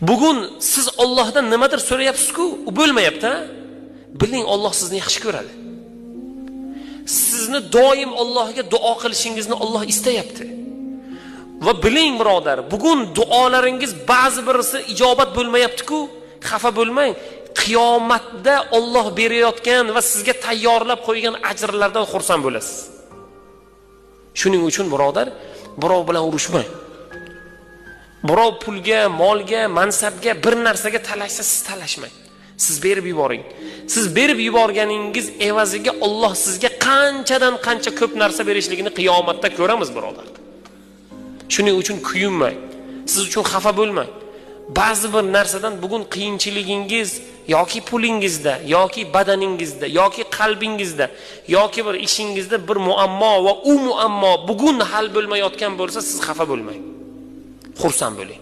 Bugun siz Allohdan nimadir so'rayapsiz-ku, u bo'lmayapti-a? Biling, Alloh sizni yaxshi ko'radi. Sizni doim Allohga duo qilishingizni Alloh istayapti. Va biling birodar, bugun duolaringiz ba'zi birisi ijobat bo'lmayapti-ku, xafa bo'lmang. Qiyomatda Alloh berayotgan va sizga tayyorlab qo'ygan ajrlardan xursand bo'lasiz. Shuning uchun birodar, birov bilan urushmang. Birov pulga, molga, mansabga, bir narsaga talashsa, siz talashmang. Siz berib yuboring. Siz berib yuborganingiz evaziga Alloh sizga qanchadan qancha ko'p narsa berishligini qiyomatda ko'ramiz birodar. Shuning uchun kuyinmang. Siz uchun xafa bo'lmang. Ba'zi bir narsadan bugun qiyinchiligingiz yoki pulingizda, yoki badaningizda, yoki qalbingizda, yoki bir ishingizda bir muammo va u muammo bugun hal bo'lmayotgan bo'lsa, siz xafa bo'lmang. Xursand bo'ling.